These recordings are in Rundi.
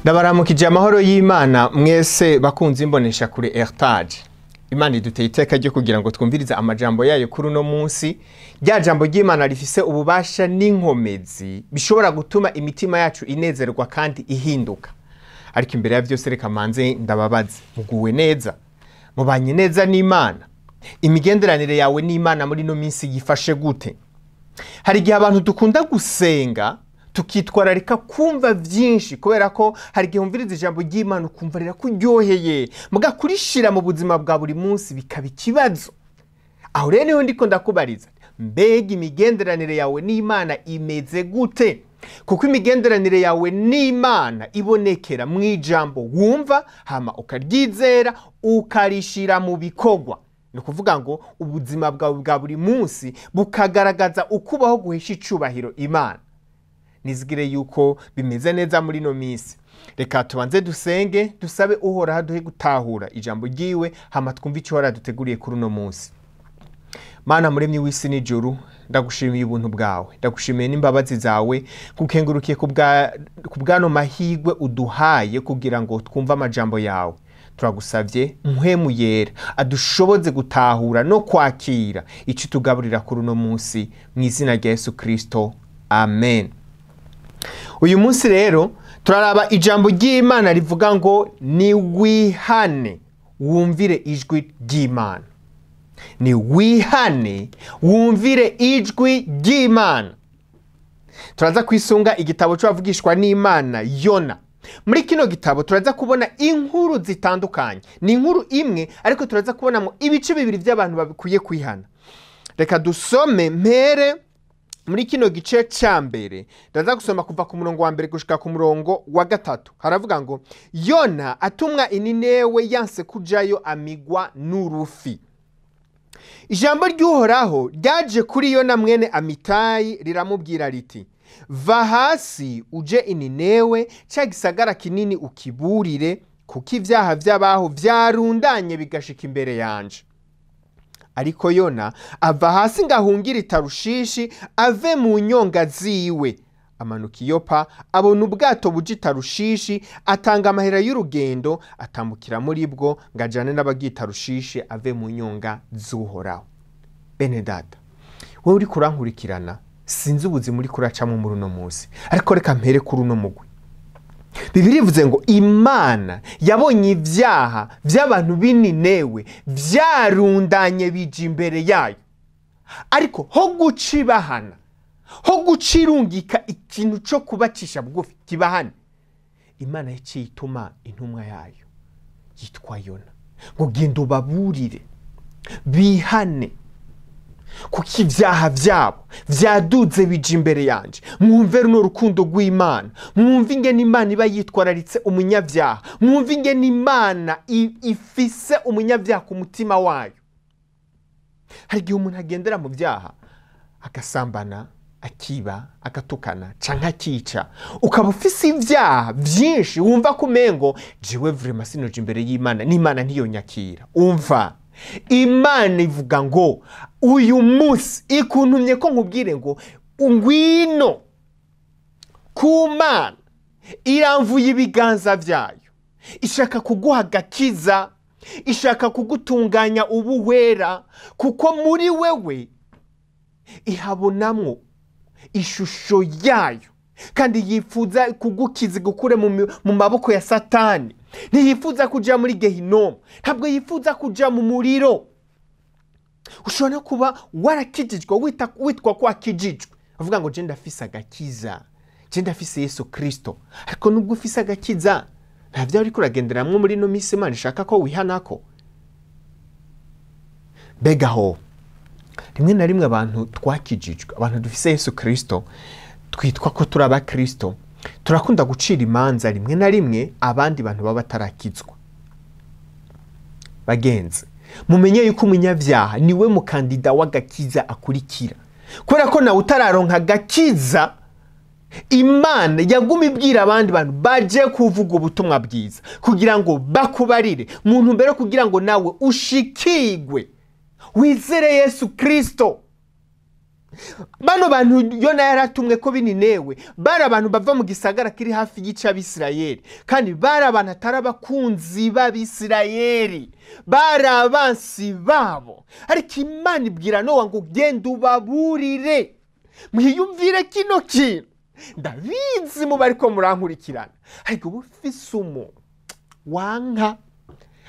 Ndabaramukije amahoro y'Imana mwese bakunze imbonesha kure Heritage. Imana iduteye iteka ryo kugira ngo twumvirize amajambo yayo kuri uno munsi. Rya jambo ry'Imana rifise ububasha n'inkomezi bishobora gutuma imitima yacu inezerwa kandi ihinduka. Ariko imbere ya byose reka manze ndababaze, muguwe neza, mubanye neza n'Imana? Imigenderanire yawe n'Imana muri no minsi yifashe gute? Hari igihe abantu dukunda gusenga tukitwararika kumva byinshi, kubera ko hari igihe wumviriza ijambo ry'Imana ukumva rirakuryoheye, muga kurishira mu buzima bwa buri munsi bikaba ikibazo. Aho rero niho ndiko ndakubariza, mbega imigenderanire yawe n'Imana imeze gute? Kuko imigenderanire yawe n'Imana ibonekera mu ijambo wumva, hama ukaryizera, ukarishira mu bikorwa. Ni ukuvuga ngo ubuzima bwawe bwa buri munsi bukagaragaza ukubaho guhesha icubahiro Imana. Nizigire yuko bimeze neza muri no minsi. Reka tubanze dusenge, dusabe Uhoraho aduhe gutahura ijambo ryiwe, hama twumve ico Uhoraho aduteguriye kuri uno munsi. Mana muremyi w'isi n'ijuru, ndagushimiye ubuntu bwawe, ndagushimiye n'imbabazi zawe, kukengurukiye ku bwano mahigwe uduhaye kugira ngo twumve amajambo yawe. Turagusavye mpwemu yera adushoboze gutahura no kwakira ico tugaburira kuri uno munsi, mu izina rya Yesu Kristo, amen. Uyu munsi rero turaraba ijambo ry'Imana rivuga ngo ni wihane wumvire ijwi ry'Imana. Ni wihane wumvire ijwi ry'Imana. Turaza kwisunga igitabo c'abavugishwa n'Imana Yona. Muri kino gitabo turaza kubona inkuru zitandukanye. Ni inkuru imwe ariko turaza kubonamo ibice bibiri by'abantu babikwiye kwihana. Reka dusome mpere muri kino gice ca mbere. Ndaza gusoma kuva ku murongo wa mbere gushika ku murongo wa gatatu. Haravuga ngo Yona atumwa Ininewe yanse kujayo amigwa n'urufi. Ijambo ry'Uhoraho ryaje kuri Yona mwene Amitayi riramubwira riti: va hasi uje Ininewe, ca gisagara kinini ukiburire, kuko ivyaha vy'abaho vyarundanye bigashika imbere yanje. Ariko Yona ava hasi ngahungira i Tarushishi, ave mu nyonga ziwe. Amanuka i Yopa, abona ubwato buja i Tarushishi, atanga amahera y'urugendo, atambukira muri bwo ngo ajane n'abagiye i Tarushishi, ave mu nyonga z'Uhoraho. Bene data, wowe uriko urankurikirana, sinzi ubuzima uriko uracamwo muri uno munsi, ariko reka mpere kuri uno mugwi. Bibiliya ivuze ngo Imana yabonye ivyaha vy'abantu b'Ininewe vyarundanye bija imbere yayo, ariko ho guca ibahana, ho guca irungika ikintu co kubacisha bugufi kibahane, Imana yaciye ituma intumwa yayo yitwa Yona ngo genda ubaburire bihane, kuko ivyaha vyabo vyaduze bija imbere yanje. Mwumve runo rukundo rw'Imana, mwumve ingene Imana iba yitwararitse umunyavyaha, mwumve ingene Imana ifise umunyavyaha ku mutima wayo. Hari igihe umuntu agendera mu vyaha agasambana, akiba, agatukana canke akica, ukaba ufise ivyaha vyinshi wumva ko umengo jewe vraiment sinoja imbere y'Imana, n'Imana ntiyonyakira. Umva, Imana ivuga ngo uyu munsi ikuntumye ko nkubwire ngo ngwino ku Mana, iramvuye ibiganza vyayo, ishaka kuguha agakiza, ishaka kugutunganya ubuwera, kuko muri wewe ihabonamwo ishusho yayo, kandi yifuza kugukiza igukure mu maboko ya Satani. Ntiyifuza kuja muri Gehinomu, ntabwo yifuza kuja mu muriro. Ushobora kuba warakijijwe, witwa ko wakijijwe, uvuga ngo je ndafise agakiza, je ndafise Yesu Kristo, ariko nubwo ufise agakiza nta vyo uriko uragenderamwo muri ino minsi Imana ishaka ko wihanako. Mbega ho rimwe na rimwe abantu twakijijwe, abantu dufise Yesu Kristo, twitwa ko turi abakristo, turakunda gucira imanza rimwe na rimwe abandi bantu baba batarakizwa. Bagenzi, mumenye yuko umunyavyaha niwe mukandida w'agakiza akurikira, kubera ko nawe utararonka agakiza, Imana yaguma ibwira abandi bantu baje kuvuga ubutumwa bwiza kugira ngo bakubarire mu ntumbero, kugira ngo nawe ushikigwe wizere Yesu Kristo. Bano bantu Yona yaratumwe ko bininewe bari abantu bava mu gisagara kiri hafi y'ic'Abisirayeli, kandi bari abantu atari abakunzi b'Abisirayeli, bari abansi babo. Ariko Imana ibwira Nowa ngo genda ubaburire. Mwiyumvire kino kintu, ndabizi muba ariko murankurikirana, ariko uba ufise umuntu wanka,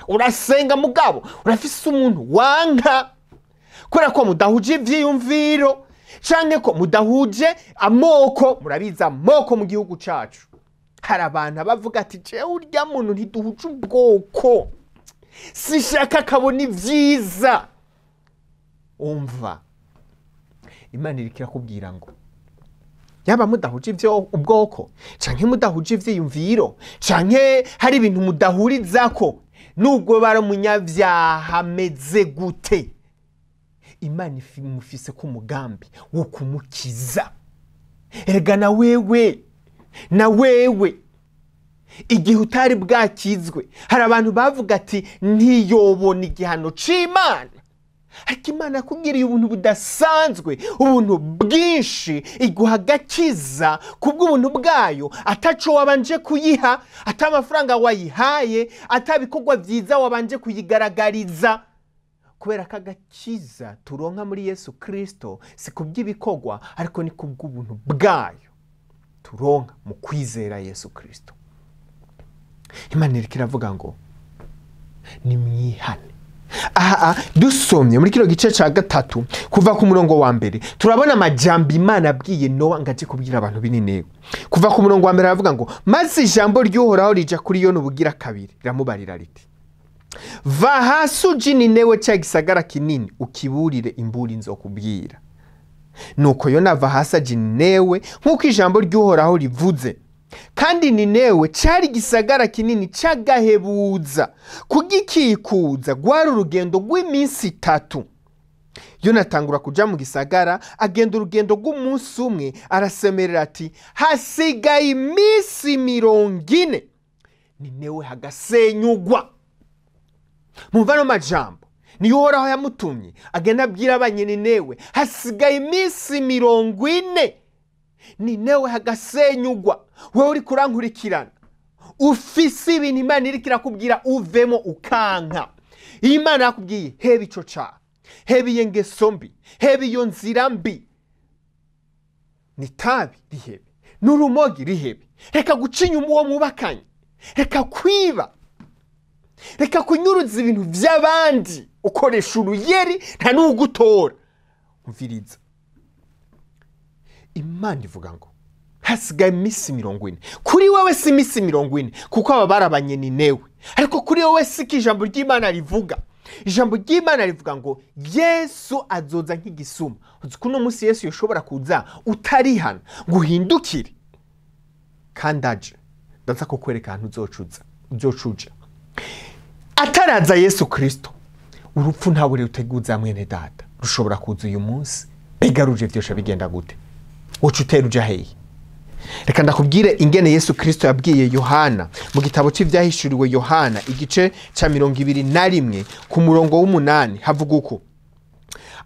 urasenga mugabo urafise umuntu wanka kubera ko mudahuje ivyiyumviro canke ko mudahuje amoko. Murabizi amoko mu gihugu cacu, hari abantu bavuga ati jewe urya muntu ntiduhuje ubwoko, sishaka kabona ivyiza. Umva, Imana iriko irakubwira ngo yaba mudahuje ivyo ubwoko canke mudahuje ivyiyumviro canke hari ibintu mudahurizako, nubwo bari umunyavyaha ameze gute, Imana imufise ko umugambi wo kumukiza. Erega na wewe igihe utari bwakizwe hari abantu bavuga ati ntiyobona igihano c'Imana, ariko Imana yakugiriye ubuntu budasanzwe, ubuntu bwinshi, iguha agakiza kubw'ubuntu bwayo, ataco wabanje kuyiha, ata amafaranga wayihaye, ata bikorwa vyiza wabanje kuyigaragariza. Kubera ko agakiza turonka muri Yesu Kristo si kubw'ibikorwa, ariko ni kubw'ubuntu bwayo turonka mu kwizera Yesu Kristo. Imana iriko iravuga ngo nimwihane. Aha dusomye muri kino gice ca 3 kuva ku murongo wa mbere, turabona amajambo Imana abwiye Nowa ngo aje kubwira abantu b'Ininewe. Kuva ku murongo wa mbere aravuga ngo maze ijambo ry'Uhoraho rija kuri Yona ubugira kabiri, riramubarira riti va hasi uje i Ninewe ca gisagara kinini, ukiburire imburi nzokubwira. Nuko Yona ava hasi aja i Ninewe nk'uko ijambo ry'Uhoraho rivuze. Kandi Ninewe cari gisagara kinini c'agahebuza, kugikikuza rwari urugendo rw'iminsi 3. Yona atangura kuja mu gisagara, agenda urugendo rw'umunsi umwe, arasemerera ati hasigaye iminsi 40 Ninewe hagasenyugwa. Mumva no majambo niyo Uhoraho yamutumye agenda abwira abanyeninewe, hasigaye iminsi 40 Ninewe hagasenyugwa. Wewe uri kurankurikirana, ufise ibintu Imana iriko irakubwira uvemo ukanka. Imana yakubwiye heba ico caha, heba iyo ngeso mbi, heba iyo nzira mbi, ni tabi rihebe, n'urumogi rihebe, reka guca inyuma uwo mwubakanye, reka kwiba, reka kunyuruza ibintu vy'abandi ukoresha uruyeri nta n'ugutora. Umviriza, Imana ivuga ngo hasigaye iminsi 40. Kuri wewe si iminsi 40 kuko aba barabanye Ninewe, ariko kuri wewe si ijambo ry'Imana rivuga. Ijambo ry'Imana rivuga ngo Yesu azoza nk'igisuma. Uzi ko uno munsi Yesu yoshobora kuza utarihana ngo uhindukire, kandi aje ndaza kukwereka ahantu uzocuja. Ataraza Yesu Kristo, urupfu ntawe ruteguza mwene data, rushobora kuza uyu munsi. Mbega ruje vyosha bigenda gute? Woca utera uja hehe? Reka ndakubwire ingene Yesu Kristo yabwiye Yohana mu gitabo cy'ivyahishuriwe Yohana igice ca 21 ku murongo w'8, havuga uko: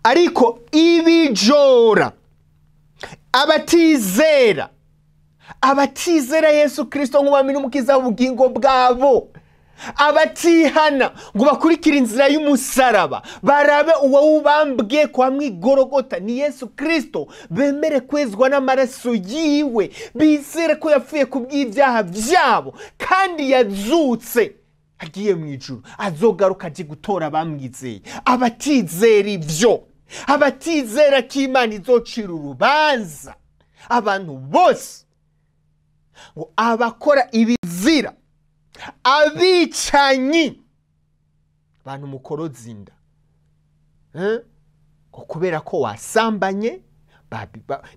ariko ibijora abatizera Yesu Kristo nk'umwami n'umukiza w'ubugingo bwabo, abatihana ngo bakurikire inzira y'umusaraba, barabe uwo wubambwe kwa mwigorogota ni Yesu Kristo, bemere kwezwa n'amaraso yiwe, bizere ko yapfuye kubw'ibyaha byabo kandi yazutse agiye mu ijuru, azogaruka aje gutora abamwizeye. Abatizera ivyo, abatizera ko Imana izocira urubanza abantu bose, ngo abakora ibizira, abicanyi, abantu mukoroza inda, ngo kubera ko wasambanye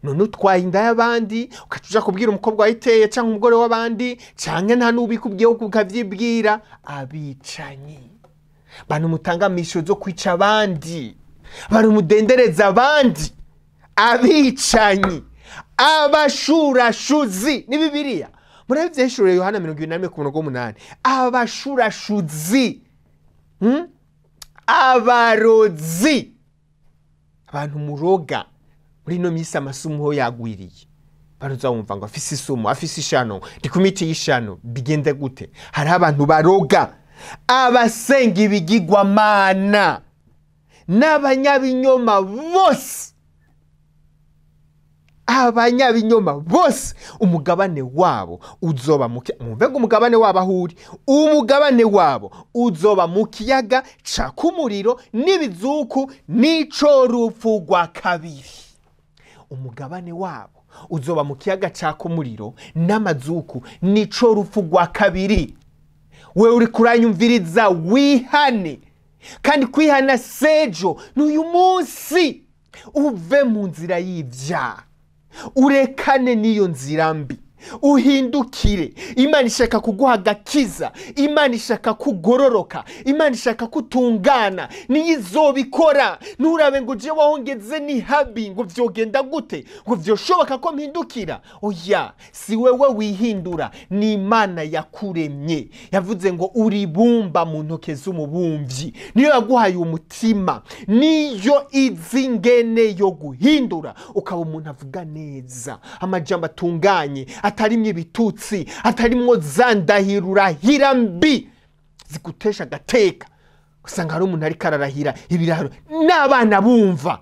none utwaye inda y'abandi, ukaca kubwira umukobwa wayiteye canke umugore w'abandi, canke nta n'ubikubwiye ukavyibwira. Abicanyi, bantu mutanga misho zo kwica abandi, bantu mudendereza abandi, abicanyi, abashurashuzi. Ni Bibiliya muri vyahishuriwe Yohana 21 ku murongo w'8. Abashurashuzi, abarozi, abantu muroga. Muri ino minsi amasumu ho yagwiriye, baruza wumva ngo afise isumu, afise ishano, ndi ku miti y'ishano. Bigende gute? Hariho abantu baroga, abasenga ibigirwamana n'abanyabinyoma bose, abanyabinyoma bose umugabane wabo uzoba muke. Mwumve ngo umugabane wabo aho uri, umugabane wabo uzoba mu kiyaga caka umuriro n'ibizuku n'ico rupfu rwa kabiri. Umugabane wabo uzoba mu kiyaga caka umuriro n'amazuku n'ico rupfu rwa kabiri. Wewe uri kuranyumviriza, wihane. Kandi kwihana sejo n'uyu munsi, uve mu nzira y'ivyaha, urekane n'iyo nzira mbi, uhindukire. Imana ishaka kuguha agakiza, Imana ishaka kugororoka, Imana ishaka kutungana, niyo izobikora. Nturabe ngo jewe aho ngeze ni habi, ngo vyogenda gute, ngo vyoshoboka ko mpindukira. Oya, si wewe wihindura, ni Imana yakuremye. Yavuze ngo uri bumba mu ntoke z'umubumvyi, niyo yaguhaye umutima, niyo izi ingene yo guhindura ukaba umuntu avuga neza, amajambo atunganye, atarimwo ibitutsi, atarimwo za ndahiro urahira mbi zigutesha agateka. Usanga hari umuntu ariko ararahira ibirahiro n'abana bumva.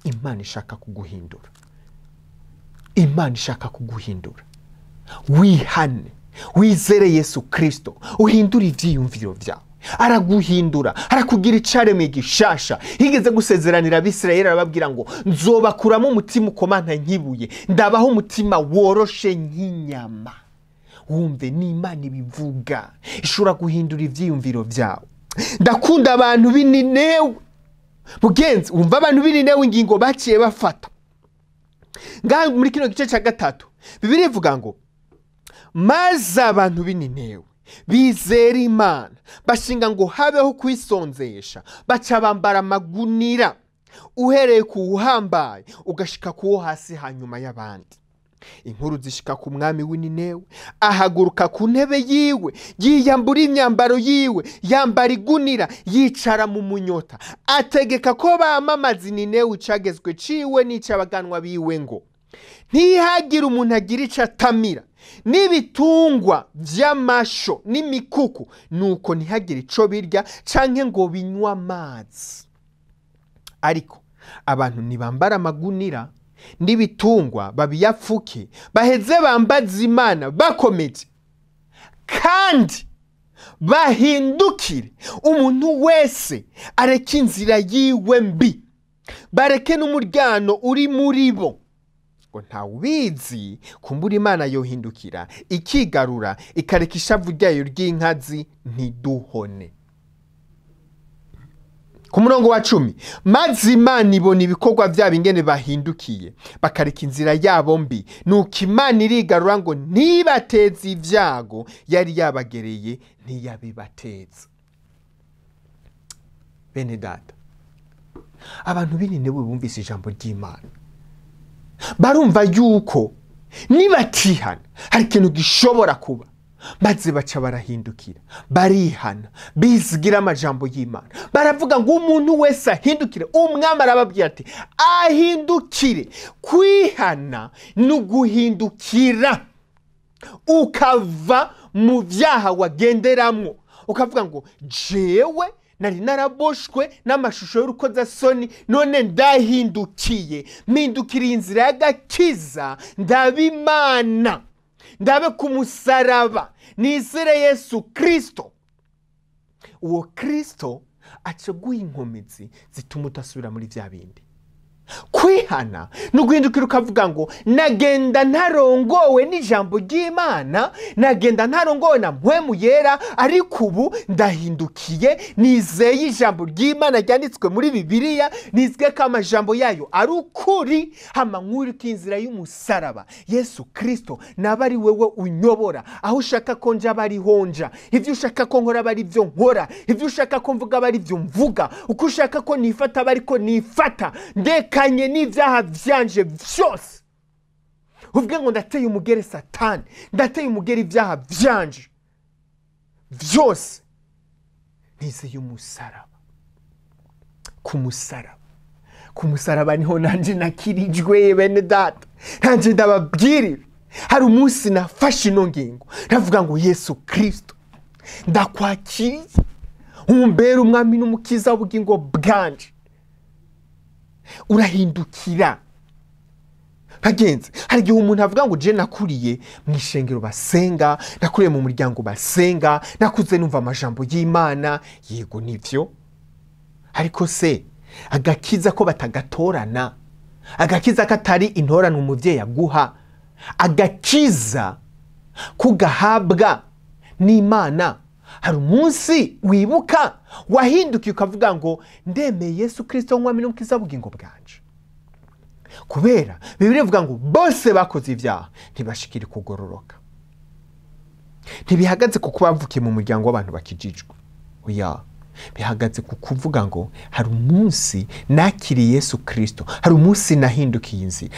Imana ishaka kuguhindura, Imana ishaka kuguhindura. Wihane, wizere Yesu Kristo, uhindure ivyiyumviro vyawe. Araguhindura, arakugira icaremwe gishasha. Higeze gusezeranira Abisirayeli arababwira ngo nzobakuramo umutima ukomanta nkibuye, ndabaho umutima woroshe nk'inyama. Wumve ni Imana ibivuga, ishobora guhindura ivyiyumviro vyawe. Ndakunda abantu b'Ininewe mugenzi, wumva abantu b'Ininewe ingingo baciye bafata. Ngaha muri kino gice ca 3 Bibiliya ivuga ngo maze abantu b'Ininewe bizera Imana, bashinga ngo habeho kwisonzesha, baca bambara amagunira, uhereye ku uhambaye ugashika kuwo hasi hanyuma y'abandi. Inkuru zishika ku mwami w'Ininewe, ahaguruka ku ntebe yiwe, yiyambura imyambaro yiwe, yambara igunira, yicara mu munyota, ategeka ko bamamaza Ininewe icagezwe ciwe n'ic'abaganwa biwe, ngo ntihagire umuntu agira ico atamira, n'ibitungwa vy'amasho n'imikuku, nuko ntihagire ico birya canke ngo binywe amazi. Ariko abantu ntibambara amagunira n'ibitungwa babiyapfuke, baheze bambaze Imana bakomeje, kandi bahindukire. Umuntu wese areke inzira yiwe mbi, bareke n'umuryano uri muri bo. Ngo ntawubizi, kumbura Imana yohindukira ikigarura, ikareka ishavu ryayo ry'inkazi ntiduhone. Ku murongo wa 10, maze Imana ibona ibikorwa vyabo ingene bahindukiye, bakareka inzira yabo mbi, nuko Imana irigarura ngo ntibateze ivyago yari yabagereye, ntiyabibateza. Bene data, abantu b'Ininewe bumvise ijambo ry'Imana, barumva yuko nibatihana hari ikintu gishobora kuba, maze baca barahindukira, barihana, bizigira amajambo y'Imana. Baravuga ngo umuntu wese ahindukire. Umwami arababwira ati ahindukire. Kwihana ni uguhindukira, ukava mu vyaha wagenderamwo, ukavuga ngo jewe nari naraboshwe n'amashusho y'urukozasoni, none ndahindukiye, mpindukiriye inzira y'agakiza, ndabimana, ndabe ku musaraba, nizere Yesu Kristo. Uwo Kristo aca guha inkomezi zituma udasubira muri vya bindi. Kwihana ni uguhindukira ukavuga ngo nagenda ntarongowe n'ijambo ry'Imana, nagenda ntarongowe na mpwemu yera, ariko ubu ndahindukiye, nizeye ijambo ry'Imana ryanditswe muri Bibiliya, nizwe ko amajambo yayo ari ukuri, hama nkurike inzira y'umusaraba. Yesu Kristo naba ari wewe unyobora, aho ushaka ko nja aba ariho nja, ivyo ushaka ko nkora aba arivyo nkora, ivyo ushaka ko mvuga aba arivyo mvuga, uko ushaka ko nifata aba ariko nifata, ndekanye n'ivyaha vyanje vyose. Uvuge ngo ndateye umugere Satani, ndateye umugere ivyaha vyanje vyose, nizeye umusaraba. Ku musaraba, Ku musaraba niho nanje nakirijwe, bene data. Nanje ndababwirira, hari umunsi nafashe ino ngingo, ndavuga ngo Yesu Kristo ndakwakiriye, umbere umwami n'umukiza w'ubugingo bwanje. Urahindukira bagenzi. Hari igihe umuntu avuga ngo je nakuriye mu ishengero basenga, nakuriye mu muryango basenga, nakuze numva amajambo y'Imana. Yego nivyo, ariko se agakiza ko batagatorana, agakiza katari intorano umuvyeyi aguha, agakiza kugahabwa n'Imana. Hari umunsi wibuka wahindukiye ukavuga ngo ndemeye Yesu Kristo nk'umwami n'umukiza w'ubugingo bwanje. Kubera Bibiliya ivuga ngo bose bakoze ibyaha ntibashikire kugororoka. Ntibihagaze ku kuba bavukiye mu muryango w'abantu bakijijwe, oya, bihagaze ku kuvuga ngo hari umunsi nakiriye Yesu Kristo, hari umunsi nahindukiye inzira,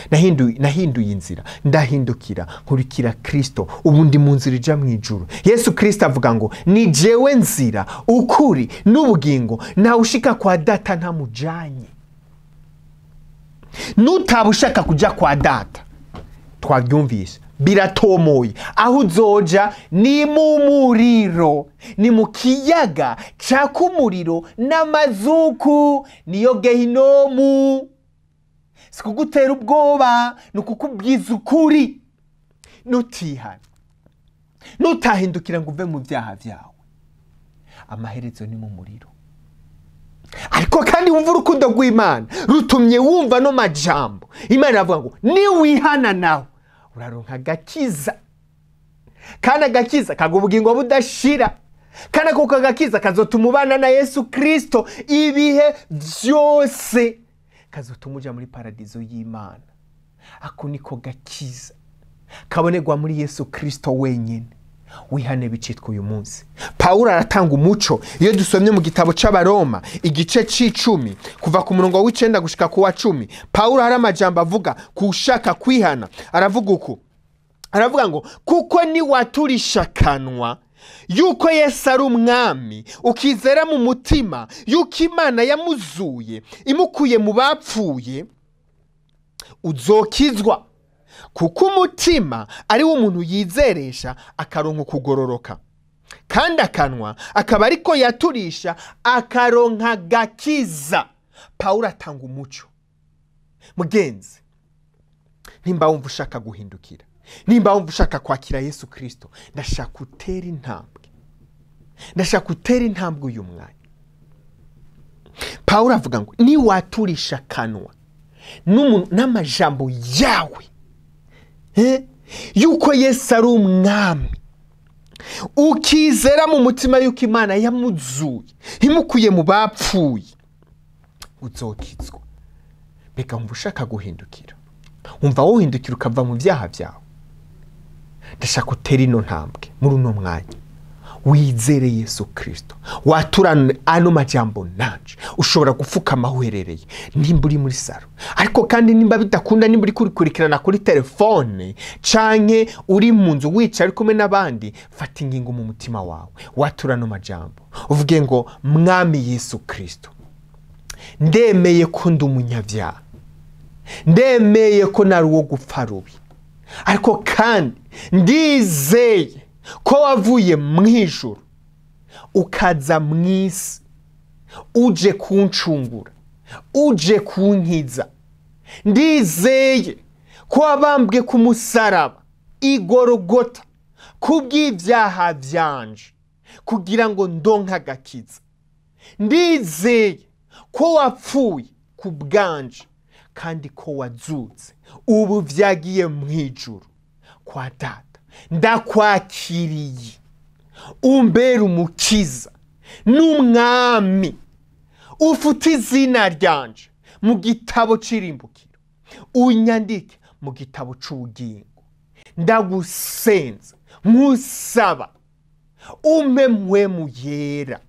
nahinduye inzira, ndahindukira nkurikira Kristo, ubu ndi mu nzira ija mu ijuru. Yesu Kristo avuga ngo ni jewe nzira, ukuri n'ubugingo, ntawe ushika kwa data ntamujanye. Nutaba ushaka kuja kwa data, twabyumvise biratomoye, aho uzoja ni mu muriro, ni mu kiyaga caka umuriro n'amazuku, niyo gehinomu. Si kugutera ubwoba, ni ukukubwiza ukuri. Nutihana, nutahindukira ngo uve mu byaha byawe, amaherezo ni mu muriro. Ariko kandi wumva urukundo rw'Imana rutumye wumva no majambo. Imana iravuga ngo niwihana nawe uraronka agakiza, kandi agakiza kaguha ubugingo budashira, kandi ako agakiza kazotuma ubana na Yesu Kristo ibihe byose, kazotuma uja muri paradizo y'Imana. Ako niko gakiza kabonerwa muri Yesu Kristo wenyine. Wihane bicitwa uyu munsi. Pawulo aratanga umuco iyo dusomye mu gitabo c'Abaroma igice c'icumi kuva ku murongo w'icenda gushika ku wa 10. Pawulo hari amajambo avuga kushaka kwihana. Aravuga uku, aravuga ngo kuko ni waturishakanwa yuko Yesu ari umwami, ukizera mu mutima yuko Imana yamuzuye imukuye mu bapfuye, uzokizwa. Kuko umutima ari wo umuntu yizeresha akaronka kugororoka, kandi akanwa akaba ariko yaturisha akaronka gakiza. Pawulo atanga umuco. Mugenzi, nimba wumva ushaka guhindukira, nimba wumva ushaka kwakira Yesu Kristo, ndashaka utera intambwe, ndashaka utera intambwe uyu mwanya. Pawulo avuga ngo niwaturisha akanwa n'amajambo yawe yuko Yesu ari umwami, ukizera mu mutima yuko Imana yamuzuye imukuye mu bapfuye, uzokizwa. Mbega wumva ushaka guhindukira, wumva wohindukira ukava mu byaha byawe, ndashaka utera ino ntambwe muri uno mwanya, wizere Yesu Kristo, waturane ano majambo nanje. Ushobora gupfukama aho uherereye nimba uri muri saro, ariko kandi nimba bidakunda, nimba uri kurikurikirana kuri telefone canke uri mu nzu wicaye uri kumwe n'abandi, fata ingingo mu mutima wawe, watura ano majambo uvuge ngo Mwami Yesu Kristo, ndemeye ko ndi umunyabyaha, ndemeye ko nari uwo gupfa rubi, ariko kandi ndizeye ko wavuye mu ijuru ukaza mu isi uje kuncungura, uje kunkiza. Ndizeye ko wabambwe ku musaraba igorogota kubw'ibyaha byanje kugira ngo ndonke agakiza. Ndizeye ko wapfuye ku bwanje kandi ko wazutse, ubu vyagiye mu ijuru kwa Data. Ndakwakiriye, umbere umukiza n'umwami, ufute izina ryanje mu gitabo c'irimbukiro, unyandike mu gitabo c'ubugingo. Ndagusenza nkusaba umpe mpwemu yera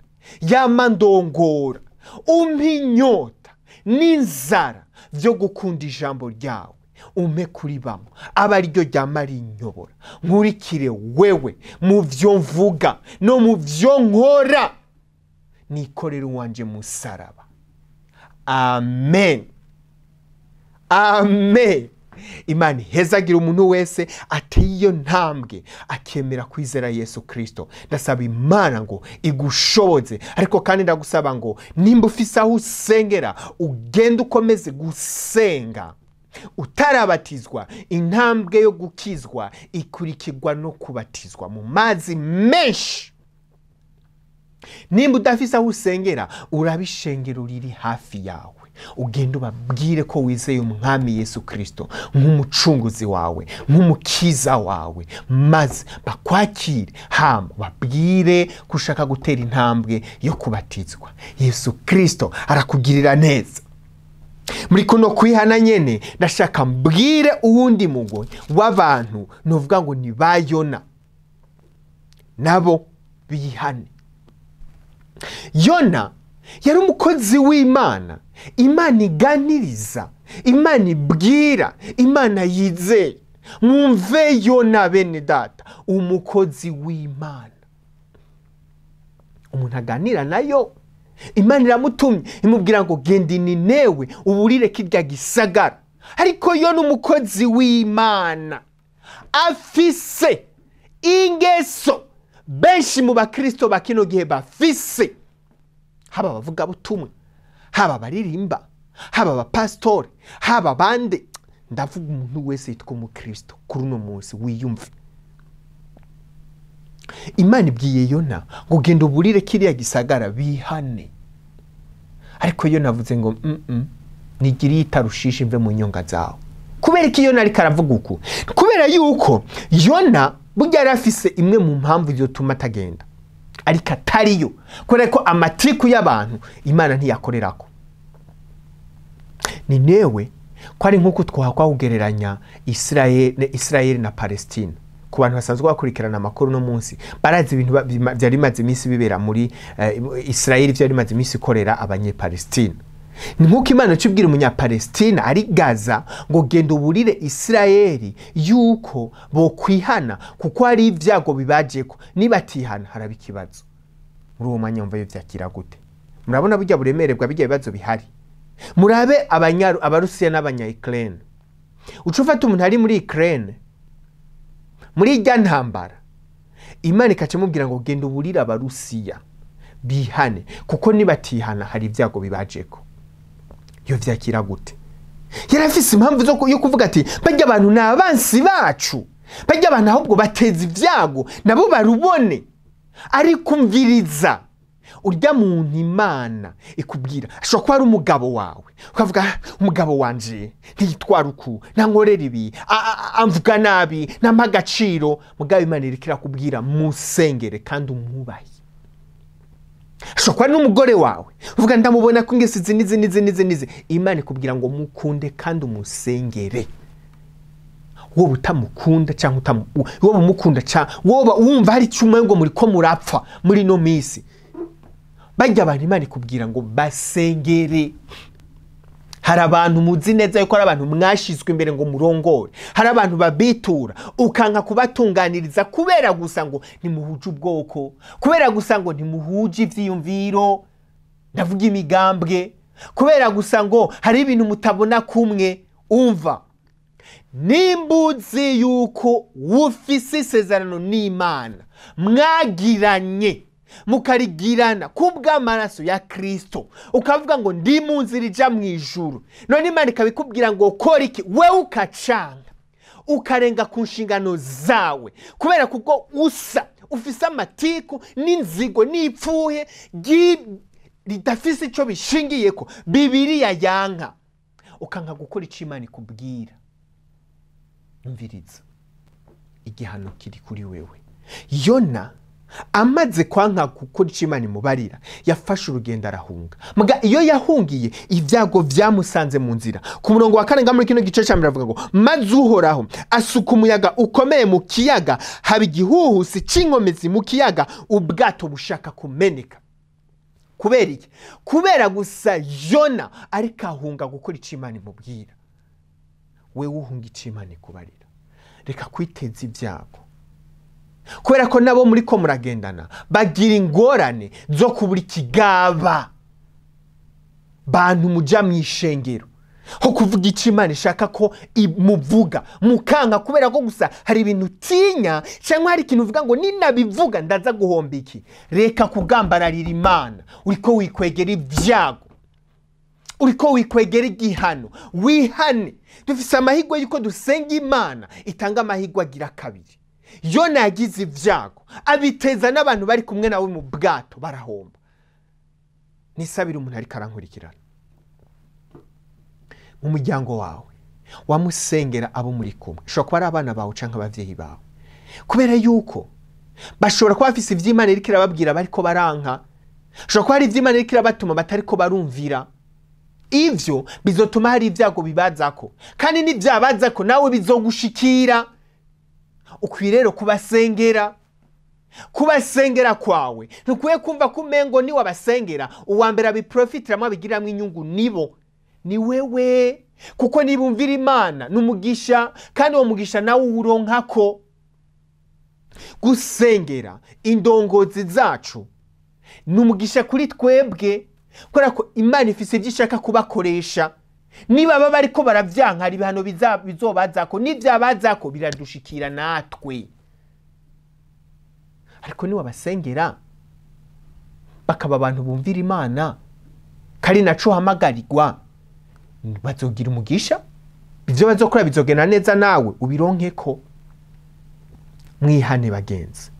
yamandongora, umpe inyota n'inzara vyo gukunda ijambo ryawe, umpe kuri bamwe aba ariryo ryama rinyobora, nkurikire wewe mu vyo mvuga no mu vyo nkora, nikorere uwanje musaraba. Amen. Amen. Imana ihezagira umuntu wese ateye iyo ntambwe akemera kwizera Yesu Kristo. Ndasaba Imana ngo igushoboze, ariko kandi ndagusaba ngo nimba ufise aho usengera ugende ukomeze gusenga. Utarabatizwa, intambwe yo gukizwa ikurikirwa no kubatizwa mu mazi menshi. Nimba udafise aho usengera, urabishengero riri hafi yawe, ugende ubabwire ko wizeye umwami Yesu Kristo nk'umucunguzi wawe, nk'umukiza wawe, maze bakwakire, hama babwire ko ushaka gutera intambwe yo kubatizwa. Yesu Kristo arakugirira neza. Muri kuno kwihana nyene, ndashaka mbwire uwundi mugwi w'abantu novuga ngo ni ba Yona, nabo bihane. Yona yari umukozi w'Imana, Imana iganiriza, Imana ibwira, Imana yizeye. Mwumve Yona bene data, umukozi w'Imana, umuntu aganira nayo. Imana iramutumye imubwira ngo genda i Ninewe uburire kirya gisagara. Ariko Yona umukozi w'Imana afise ingeso benshi mu bakristo ba kino gihe bafise, haba abavuga butumwa, haba abaririmba, haba abapasitori, haba abandi. Ndavuga umuntu wese yitwa umukristo kuri uno munsi wiyumve. Imana ibwiye Yona ngo genda uburire kiriya gisagara bihane. Ariko Yona avuze ngo nigiriye itarushisha imve mu nyonga zawe. Kubera iki Yona ariko aravuga uku? Kubera yuko Yona burya yari afise imwe mu mpamvu zotuma atagenda, ariko atariyo, kubera ko amatiku y'abantu Imana ntiyakorerako. Ninewe ko ari nk'uko twahakwa kugereranya Israel na Palestine. Ku bantu basanzwe bakurikirana amakuru no munsi barazi ibintu byari bimaze iminsi bibera muri Israel, byari bimaze iminsi ikorera abanyepalestine. Ni nk'uko Imana icibwira umunyapalestine ari Gaza ngo genda uburire Israel yuko bokwihana kuko hari ibyago bibajeko, nibatihana haraba ikibazo. Muri uwo mwanya mva vyakira gute? Murabona burya buremere bwa bijya bibazo bihari. Murabe Abarusiya n'abanya-Ukraine. Uca ufata umuntu ari muri Ukraine muri irya ntambara, Imana ikaca imubwira ngo genda uburire Abarusiya bihane kuko nibatihana hari ibyago bibajeko. Iyo vyakira gute? Yari afise impamvu yo kuvuga ati barya abantu ni abansi bacu, barya abantu ahubwo bateza ibyago nabo barubone. Ariko umviriza urya muntu Imana ikubwira, ashobora kuba ari umugabo wawe, ukavuga umugabo wanje ntiyitwara uku, ntankorera ibi, amvuga nabi, ntampa agaciro. Mugabo Imana iriko irakubwira musengere kandi umwubahe. Ashobora kuba ari n'umugore wawe, uvuga ndamubona ko ingeso izi n'izi n'izi n'izi n'izi. Imana ikubwira ngo mukunde kandi umusengere. Wowe utamukunda canke wowe umukunda wowe wumva hari icyo umengo muri ko murapfa muri no misi, bajya abantu Imana ikubwira ngo basengere. Hari abantu muzi neza yuko ari abantu mwashizwe imbere ngo murongore, hari abantu babitura ukanka kubatunganiriza kubera gusa ngo ntimuhuje ubwoko, kubera gusa ngo ntimuhuje ivyiyumviro, ndavuga imigambwe, kubera gusa ngo hari ibintu mutabona kumwe. Umva, nimbuzi yuko ufise isezerano n'Imana mwagiranye mukarigirana kubw'amaraso ya Kristo, ukavuga ngo ndi mu nzira ija mu ijuru, none Imana ikabikubwira ngo kora iki, wewe ukacanga ukarenga ku nshingano zawe kubera kubwo usa ufise amatiku n'inzigo n'ipfuhe ridafise ico bishingiyeko, Bibiliya yanka, ukanka gukora ico Imana ikubwira. Umviriza, igihano kiri kuri wewe. Yona amaze kwanka gukora ico Imana imubarira, yafashe urugendo arahunga. Muga iyo yahungiye ibyago vyamusanze mu nzira. Ku murongo wa kane muri kino gice ca mbere avuga ngo maze Uhoraho asuka umuyaga ukomeye mu kiyaga, haba igihuhusi c'inkomezi mu kiyaga, ubwato bushaka kumeneka. Kubera iki? Kubera gusa Yona ariko ahunga gukora ico Imana imubwira. Wewe uhunga ico Imana ikubarira, reka kwiteza ibyago. Kubera ko nabo muri ko muragendana bagira ingorane zo kubura ikigaba. Bantu muja mwishengero, Ho kuvuga icyo Imana ishaka ko imuvuga, mukanka kubera ko gusa hari ibintu utinya cyangwa hari ikintu uvuga ngo ninabivuga ndaza guhomba iki. Reka kugambararira Imana, uriko wikwegera ibyago, uriko wikwegera igihano. Wihane. Dufise amahirwe yuko dusenga Imana itanga amahirwe agira kabiri. Yona yagize ibyago abiteza n'abantu bari kumwe nawe mu bwato barahomba. Nisabira umuntu ariko arankurikirana mu muryango wawe, wamusengera abo muri kumwe, ushobora kuba ari abana bawe canke abavyeyi bawe, kubera yuko bashobora kuba bafise ivy'Imana iriko irababwira bariko baranka, ushobora kuba hari ivy'Imana iriko irabatuma batariko barumvira. Ivyo bizotuma hari ibyago bibazako, kandi nivyabazako nawe bizogushikira. Ukwiye rero kubasengera. Kubasengera kwawe ntukwiye kumva ko umengo ni wabasengera uwa mbere abiprofitiramwo abigiramwo inyungu nibo, ni wewe, kuko nibumvira Imana n'umugisha, kandi uwo mugisha nawe uwuronkako. Gusengera indongozi zacu n'umugisha kuri twebwe, kubera ko Imana ifise ivyo ishaka kubakoresha. Niba baba bariko baravyanka hari ibihano bizobazako, n'ivyabazako biradushikira natwe. Ariko niwabasengera bakaba abantu bumvira Imana, kari naco hamagarirwa, bazogira umugisha, ivyo bazokora bizogenda neza nawe ubironkeko. Mwihane bagenzi.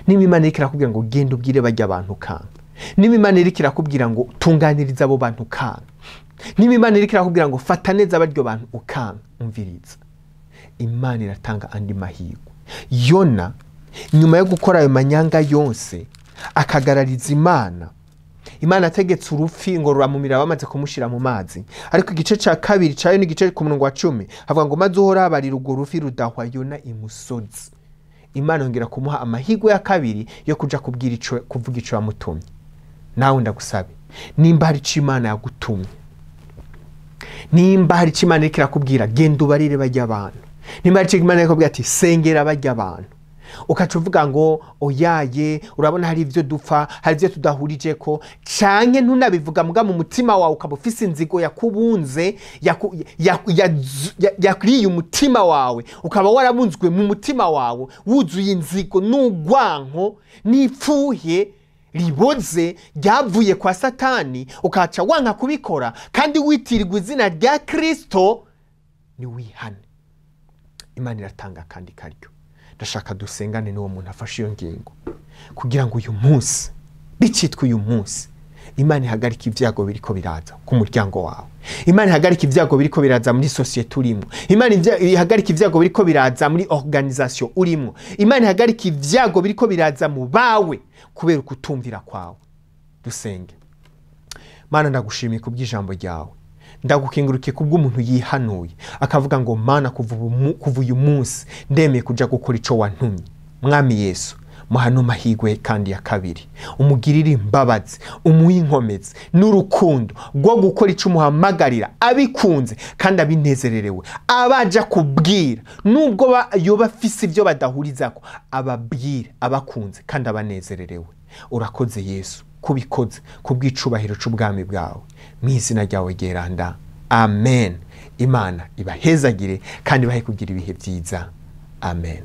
Niba Imana iriko irakubwira ngo genda ubwire barya abantu kanka, niba Imana iriko irakubwira ngo tunganiriza abo bantu kanka, niba Imana iriko irakubwira ngo fata neza baryo bantu ukanka, umviriza. Imana iratanga andi mahirwe. Yona nyuma yo gukora ayo manyanga yose akagarariza Imana, Imana ategetse urufi ngo ruramumira bamaze kumushira mu mazi. Ariko igice ca kabiri cayo ni igice ku murongo wa 10 havuga ngo maze Uhoraho abarira urwo rufi rudahwa Yona imusozi. Imana yongera kumuha amahirwe ya kabiri yo kuja kubwira ico, kuvuga ico yamutumye. Nawe ndagusabe, nimba hari ico Imana yagutumye, nimba hari ico Imana iriko irakubwira, genda ubarire barya abantu. Nimba hari ico Imana irakubwira ati sengera barya abantu, ukaca uvuga ngo oyaye, urabona hari ivyo dupfa, hari ivyo tudahurijeko, canke ntunabivuga muga mu mutima wawe ukaba ufise inzigo yakubunze, yakuriye umutima wawe, ukaba warabunzwe mu mutima wawe, wuzuye inzigo n'ugwanko n'ipfuhe riboze ryavuye kwa Satani, ukaca wanka kubikora kandi witirirwa izina rya Kristo, ni wihane. Imana iratanga kandi karyo. Ndashaka dusengane n'uwo muntu afashe iyo ngingo, kugira ngo uyu munsi bicitwe uyu munsi Imana ihagarike ibyago biriko biraza ku muryango wawe, Imana ihagarike ibyago biriko biraza muri societe urimo, Imana ihagarike ibyago biriko biraza muri organisation urimo, Imana ihagarike ibyago biriko biraza mu bawe kubera ukutumvira kwawe. Dusenge. Mana, ndagushimiye kubw'ijambo ryawe, ndagukengurukiye kubw'umuntu yihanuye akavuga ngo Mana, kuva uyu munsi ndemeye kuja gukora ico wantumye. Mwami Yesu, muhano amahirwe kandi ya kabiri, umugirire imbabazi, umuhe inkomezi n'urukundo rwo gukora ico umuhamagarira abikunze kandi abinezererewe, abaja kubwira nubwo yoba afise ivyo badahurizako, ababwire abakunze kandi abanezererewe. Urakoze Yesu kubikoze kubw'icubahiro c'ubwami bwawe, mu izina ryawe ryeranda, amen. Imana ibahezagire kandi ibahe kugira ibihe vyiza. Amen.